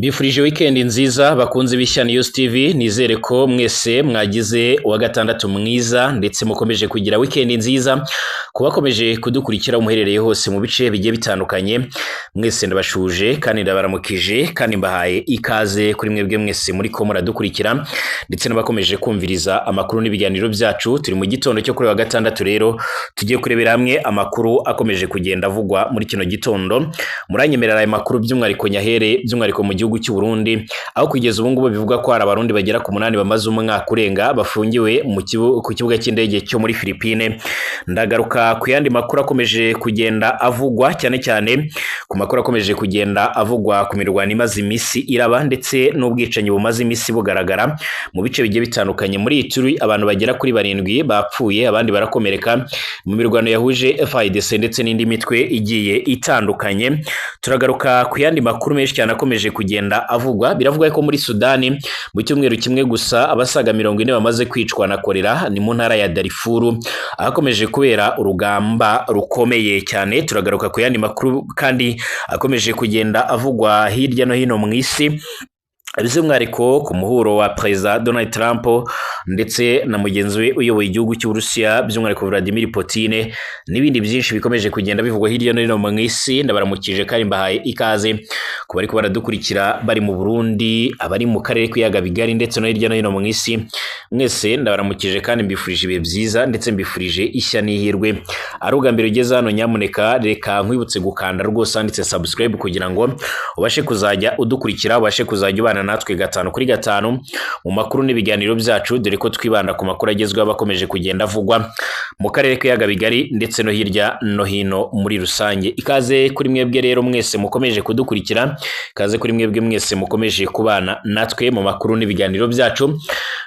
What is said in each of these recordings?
Mbifurije weekend nziza bakunze b'Ishya News TV, nizere ko mwese mwagize uwa gatandatu mwiza ndetse mukomeje kugira weekend nziza. Kubakomeje kudukurikira umuherereye hose mu bice bigiye bitandukanye, mwese ndabashuje kandi ndabaramukije kandi mbahaye ikaze kuri mwebwe mwese muri ko muradukurikira ndetse n'abakomeje kumviriza amakuru n'ibiganiro byacu. Turi mu gitondo cyo kuri wa gatandatu, rero tugiye kurebera hamwe amakuru akomeje kugenda avugwa muri kino gitondo. Muranyemerera aya makuru by'umwihariko nyahere by'umwihariko mu gihugu cy'u Burundi, aho kugeza ubu ngubu bivugwa ko hari abarundi bagera ku 8 bamaze umwaka urenga bafungiwe ku kibuga cy'indege cyo muri Philippines. Ndagaruka ku yandi makuru akomeje kugenda avugwa, cyane cyane ku makuru akomeje kugenda avugwa ku mirwano imaze iminsi iraba ndetse n'ubwicanyi bumaze iminsi bugaragara mu bice bigiye bitandukanye. Muri Ituri abantu bagera kuri 7 bapfuye, abandi barakomereka mu mirwano yahuje FARDC ndetse n'indi mitwe igiye itandukanye. Turagaruka ku yandi makuru menshi cyane akomeje kugenda avugwa. Biravugwa ko muri Sudani mu cyumweru kimwe gusa abasaga 40 bamaze kwicwa na kolera, ni mu ntara ya Darfur ahakomeje kubera urugamba rukomeye cyane. Turagaruka ku yandi makuru kandi akomeje kugenda avugwa hirya no hino mu isi, by'umwihariko ku muhuro wa Perezida Donald Trump ndetse na mugenzi we uyoboye igihugu cy'Uburusiya by'umwihariko Vladimir Putin, n'ibindi byinshi bikomeje kugenda bivugwa hirya no hino mu isi. Ndabaramukije kandi mbahaye ikaze ku bari baradukurikira bari mu Burundi, abari mu karere k'ibiyaga bigari ndetse no hirya no hino mu isi. Mwese ndabaramukije kandi mbifurije ibihe byiza ndetse mbifurije ishya n'ihirwe. Ari ubwa mbere ugeze hano, nyamuneka reka nkwibutse gukanda rwose handitse subscribe kugira ngo ubashe kuzajya udukurikira, ubashe kuzajya ubana natwe 5 kuri 5 mu makuru n'ibiganiro byacu, dore ko twibanda ku makuru agezweho abakomeje kugenda avugwa mu karere k'ibiyaga bigari ndetse no hirya no hino muri rusange. Ikaze kuri mwebwe rero mwese mukomeje kudukurikira, ikaze kuri mwebwe mwese mukomeje kubana natwe mu makuru n'ibiganiro byacu.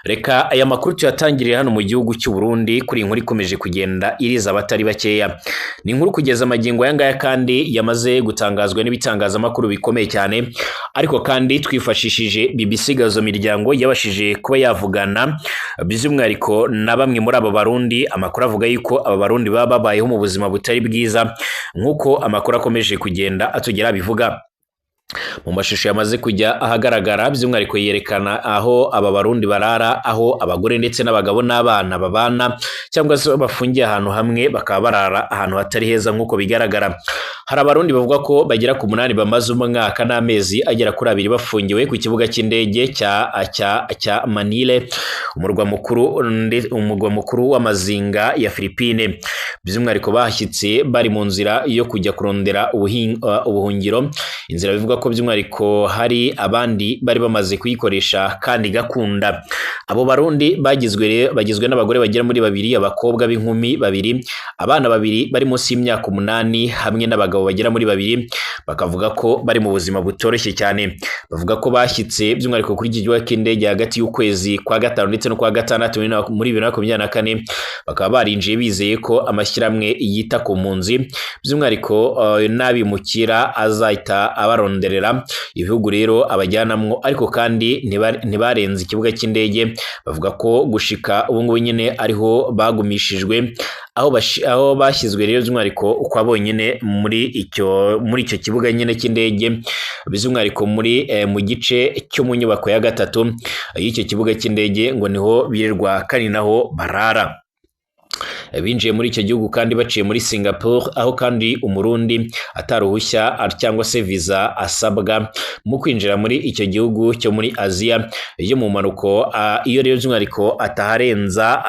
Reka aya makuru tuyatangirire hano mu gihugu cy'u Burundi kuri inkuru ikomeje kugenda iriza abatari bakeya. Ni inkuru kugeza amagingo aya ngaya kandi yamaze gutangazwa n'ibitangazamakuru bikomeye cyane, ariko kandi twifashishije BBC Gazo Miryango yabashije kuba yavugana by'umwihariko na bamwe muri aba barundi. Amakuru avuga yuko aba barundi baba babayeho mu buzima butari bwiza nk'uko amakuru akomeje kugenda atugera bivuga. Mu mashusho yamaze kujya ahagaragara by'umwihariko yerekana aho aba barundi barara, aho abagore ndetse n'abagabo n'abana babana cyangwa se bafungiye ahantu hamwe bakaba barara ahantu hatari heza nk'uko bigaragara. Hari abarundi bavuga ko bagera ku 8 bamaze umwaka n'amezi agera kuri 2 bafungiwe ku kibuga cy'indege cya Manile, umurwa mukuru w'amazinga ya Philippines. By'umwihariko bahashyitse bari mu nzira yo kujya kurondera ubuhungiro, inzira bivuga ko by'umwihariko hari abandi bari bamaze kuyikoresha kandi gakunda. Abo barundi bagizwe n'abagore bagera muri 2, abakobwa b'inkumi 2, abana 2 bari munsi y'imyaka 8 hamwe n'abagabo bagera muri 2, bakavuga ko bari mu buzima butoroshye cyane. Bavuga ko bashyitse by'umwihariko kuri iki kibuga cy'indege hagati y'ukwezi kwa 5 ndetse no kwa 6 muri 2024, bakaba barinjiye bizeye ko amashyirahamwe yita ku mpunzi by'umwihariko n'abimukira azahita abaronderera ibihugu rero abajyanamwo, ariko kandi ntibarenze ikibuga cy'indege. Bavuga ko gushika ubu ngubu nyine ariho bagumishijwe, aho bashyizwe rero by'umwihariko ukwa bonyine muri icyo kibuga nyine cy'indege, by'umwihariko muri mu gice cyo mu nyubako ya 3 y'icyo kibuga cy'indege, ngo niho birirwa kandi naho barara. Binjiye muri icyo gihugu kandi baciye muri Singapore, aho kandi umurundi ataruhushya cyangwa se visa asabwa mu kwinjira muri icyo gihugu cyo muri Aziya yo mu manuko, iyo rero by'umwihariko ataharenza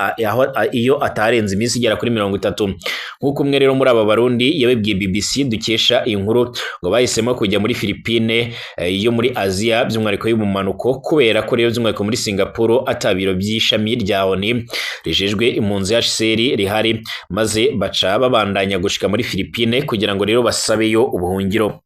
iyo ataharenza iminsi igera kuri 30. Nk'uko umwe rero muri aba barundi yabibwiye BBC dukesha iyi nkuru, ngo bahisemo kujya muri Philippines yo muri Aziya by'umwihariko yo mu manuko, kubera ko rero by'umwihariko muri Singapore atabiro by'ishami rya ONU rijejwe impunzi HCR rihari, maze baca babandanya gushika muri Philippines kugira ngo rero basabeyo ubuhungiro.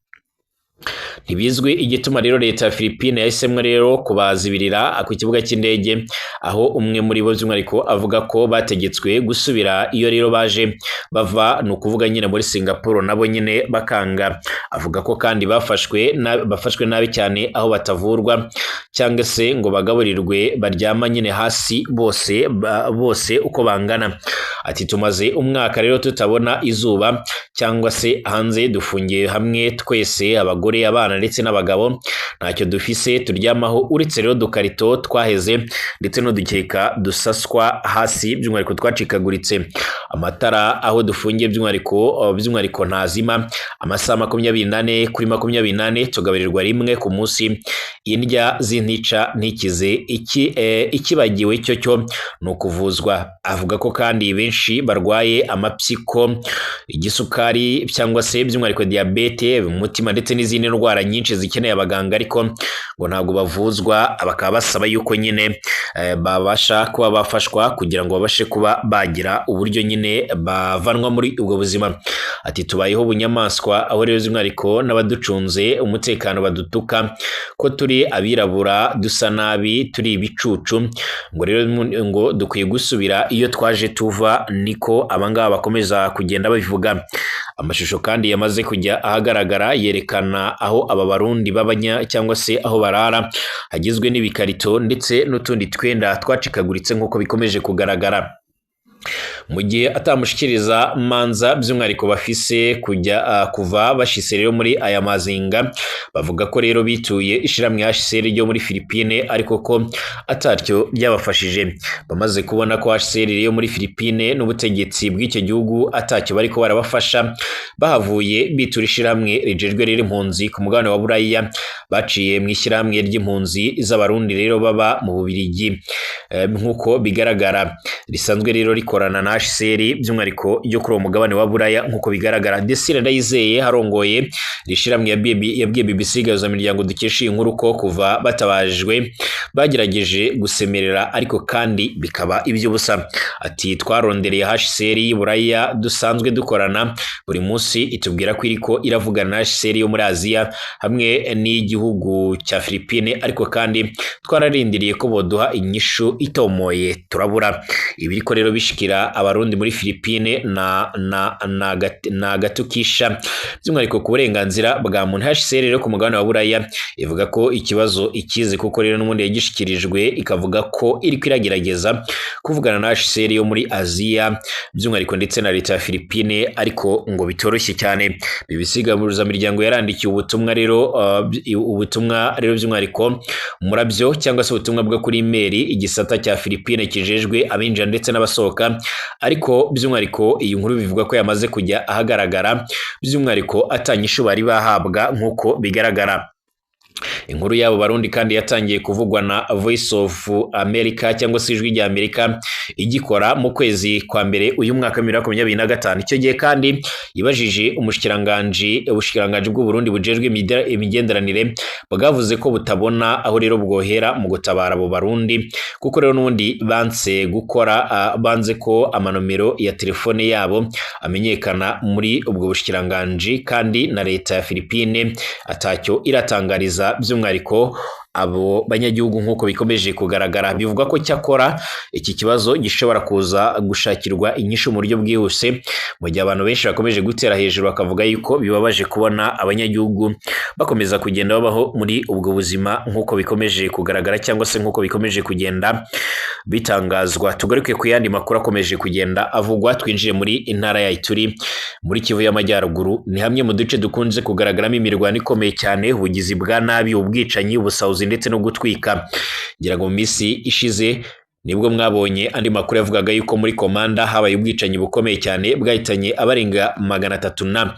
Ntibizwi igituma rero leta ya Philippines yahisemwe rero kubazibirira ku kibuga cy'indege, aho umwe muri bo by'umwihariko avuga ko bategetswe gusubira iyo rero baje bava, ni ukuvuga nyine muri Singapore, nabo nyine bakanga. Avuga ko kandi bafashwe nabi cyane, aho batavurwa cyangwa cyangwa se ngo bagaburirwe, baryama nyine hasi bose bose uko bangana. Ati tumaze umwaka rero tutabona izuba cyangwa se hanze, dufungiye hamwe twese, abagore, abana ndetse n'abagabo, ntacyo dufise turyamaho uretse rero dukarito twaheze ndetse n'udukeka dusaswa hasi, by'umwihariko twacikaguritse. Amatara aho dufungiye by'umwihariko ntazima amasaha 24 kuri 24, tugaburirwa rimwe ku munsi, indya z'intica ntikize, ikibagiwe cyo ni ukuvuzwa. Avuga ko kandi benshi barwaye amapyiko, igisukari cyangwa se by'umwihariko diyabete, umutima ndetse n'izindi ndwara nyinshi zikeneye abaganga, ariko ngo ntabwo bavuzwa. Bakaba basaba yuko nyine babasha kuba bafashwa kugira ngo babashe kuba bagira uburyo nyine bavanwa muri ubwo buzima. Ati tubayeho bunyamaswa, aho rero by'umwihariko n'abaducunze umutekano badutuka ko turi abirabura, dusa nabi, turi ibicucu, ngo rero ngo dukwiye gusubira iyo twaje tuva, niko abangaba bakomeza kugenda babivuga. Amashusho kandi yamaze kujya ahagaragara yerekana aho aba Barundi babanya cyangwa se aho barara, hagizwe n'ibikarito ndetse n'utundi twenda twacikaguritse nk'uko bikomeje kugaragara. Mu gihe atamushikiriza manza by'umwihariko bafise kujya kuva bashise rero muri aya mazinga, bavuga ko rero bituye ishiramwe HCR ryo muri Philippine, ariko ko ataryo byabafashije. Bamaze kubona ko HCR yo muri Philippine n'ubutegetsi bw'icyo gihugu atacyo bariko barabafasha, bahavuye bitura ishiramwe rijejwe rero impunzi ku mugabane wa Buraya, baciye mu ishiramwe ry'impunzi z'Abarundi rero baba mu Bubiligi, nk'uko bigaragara risanzwe rero rikorana na HCR by'umwihariko yo kuri uwo mugabane wa Buraya nk'uko bigaragara. Desire Ndayizeye harongoye rishiramwe yabwiye BBC Gahuza Miryango dukesha iyi nkuru ko kuva batabajwe bagerageje gusemerera, ariko kandi bikaba iby'ubusa. Ati twarondereye HCR y'Iburaya dusanzwe dukorana buri munsi, itubwira ko iriko iravugana na HCR yo muri Aziya hamwe n'igihugu cya Philippine, ariko kandi twararindiriye ko boduha inyishu itomoye turabura. Ibiriko rero bishikira Abarundi muri Philippine na gatukisha by'umwihariko ku burenganzira bwa muntu. HCR rero ku mugabane wa Buraya ivuga ko ikibazo ikizi, kuko rero n'ubundi yagishikirijwe, ikavuga ko iriko iragerageza kuvugana na HCR yo muri Aziya by'umwihariko ndetse na leta ya Philippine, ariko ngo bitoroshye cyane. BBC Gahuzamiryango yarandikiye ubutumwa rero by'umwihariko murabyo cyangwa se ubutumwa bwo kuri email igisata cya Philippine kijejwe abinjira ndetse n'abasohoka, ariko by'umwihariko iyi nkuru bivuga ko yamaze kujya ahagaragara by'umwihariko atanyishu bari bahabwa nk'uko bigaragara. Inkuru yabo Barundi kandi yatangiye kuvugwa na Voice of America cyangwa se Ijwi rya Amerika igikora mu kwezi kwa mbere uyu mwaka 2025. Icyo gihe kandi ibajije ubushikiranganje bw'u Burundi bujejwe imigenderanire, bwavuze ko butabona aho rero bwohera mu gutabara abo Barundi, kuko rero n'ubundi banse gukora, banze ko amanomero ya telefone yabo amenyekana muri ubwo bushikiranganje, kandi na leta ya Philippine atacyo iratangariza by'umwihariko abo banyagihugu nk'uko bikomeje kugaragara. Bivugwa ko cyakora iki kibazo gishobora kuza gushakirwa inyishu mu buryo bwihuse, mu gihe abantu benshi bakomeje gutera hejuru bakavuga yuko bibabaje kubona abanyagihugu bakomeza kugenda babaho muri ubwo buzima nk'uko bikomeje kugaragara cyangwa se nk'uko bikomeje kugenda bitangazwa. Tugaruke ku yandi makuru akomeje kugenda avugwa, twinjire muri intara ya Ituri muri Kivu y'Amajyaruguru. Ni hamwe mu duce dukunze kugaragaramo imirwano ikomeye cyane, ubugizi bwa nabi, ubwicanyi, ubusahuzi ndetse no gutwika. Ngira ngo mu minsi ishize nibwo mwabonye andi makuru yavugaga yuko muri Komanda habaye ubwicanyi bukomeye cyane bwahitanye abarenga 300 na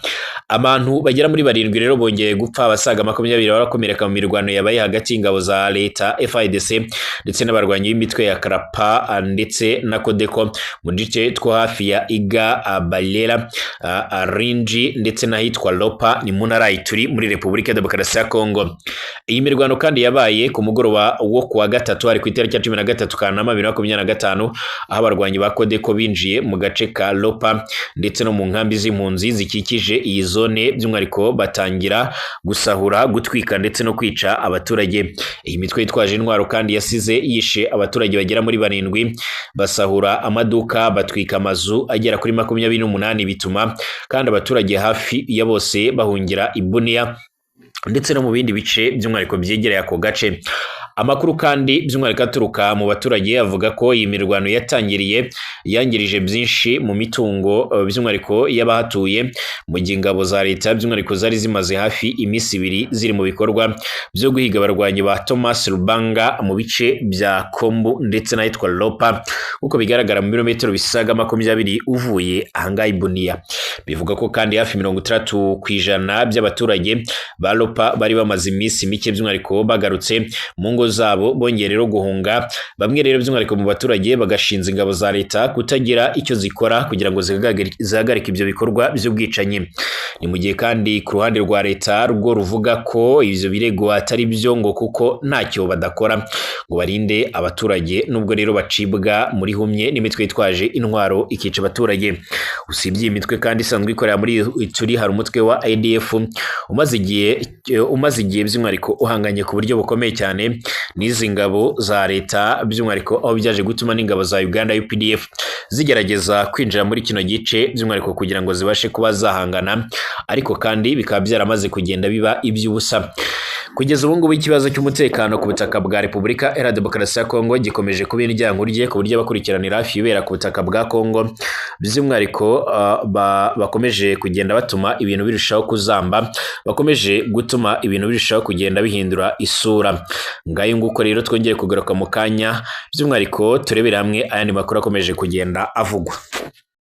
abantu bagera muri 7 rero bongeye gupfa, abasaga 20 barakomereka mu mirwano yabaye hagati y'ingabo za leta FARDC ndetse n'abarwanyi b'imitwe ya Karapa ndetse na Kodeko mu duce two hafi ya Iga, Balera, Rinji ndetse n'ahitwa Lopa, ni mu ntara ya Ituri muri Repubulika ya Demokarasi ya Kongo. Iyi mirwano kandi yabaye ku mugoroba wo kuwa gatatu, hari ku itariki ya 13 Kanama 2025, aho abarwanyi ba Kodeko binjiye mu gace ka Lopa ndetse no mu nkambi z'impunzi zikikije iyi zone, by'umwihariko batangira gusahura, gutwika ndetse no kwica abaturage. Iyi mitwe yitwaje intwaro kandi yasize yishe abaturage bagera muri 7, basahura amaduka, batwika amazu agera kuri 28, bituma kandi abaturage hafi ya bose bahungira i Bunia ndetse no mu bindi bice by'umwihariko byegereye ako gace. Amakuru kandi by'umwihariko aturuka mu baturage avuga ko iyi mirwano yatangiriye yangirije byinshi mu mitungo by'umwihariko y'abahatuye, mu gihe ingabo za leta by'umwihariko zari zimaze hafi iminsi 2 ziri mu bikorwa byo guhiga abarwanyi ba Thomas Lubanga mu bice bya Kombu ndetse n'ahitwa Lopa, nk'uko bigaragara mu birometero bisaga 20 uvuye ahangaha i Bunia. Bivuga ko kandi hafi 60% by'abaturage ba Lopa bari bamaze iminsi mike by'umwihariko bagarutse mu ngo zabo, bongeye rero guhunga. Bamwe rero by'umwihariko mu baturage bagashinza ingabo za leta kutagira icyo zikora kugira ngo zihagarike ibyo bikorwa by'ubwicanyi. Ni mu gihe kandi ku ruhande rwa leta rwo ruvuga ko ibyo birego atari byo, ngo kuko ntacyo badakora ngo barinde abaturage, nubwo rero bacibwa muri humye n'imitwe yitwaje intwaro ikica abaturage. Usibye iyi mitwe kandi isanzwe ikorera muri Ituri, hari umutwe wa ADF umaze igihe by'umwihariko uhanganye ku buryo bukomeye cyane n'izi ngabo za leta, by'umwihariko aho byaje gutuma n'ingabo za Uganda UPDF zigerageza kwinjira muri kino gice by'umwihariko kugira ngo zibashe kuba zahangana, ariko kandi bikaba byaramaze kugenda biba iby'ubusa. Kugeza ubu ngubu ikibazo cy'umutekano ku butaka bwa Repubulika Iharanira Demokarasi ya Kongo gikomeje kuba indyankurye, ku buryo abakurikiranira hafi ibibera ku butaka bwa Kongo by'umwihariko bakomeje kugenda batuma ibintu birushaho kuzamba, bakomeje gutuma ibintu birushaho kugenda bihindura isura. Ngayo nguko rero twongeye kugaruka mu kanya, by'umwihariko turebera hamwe ayandi makuru akomeje kugenda avugwa.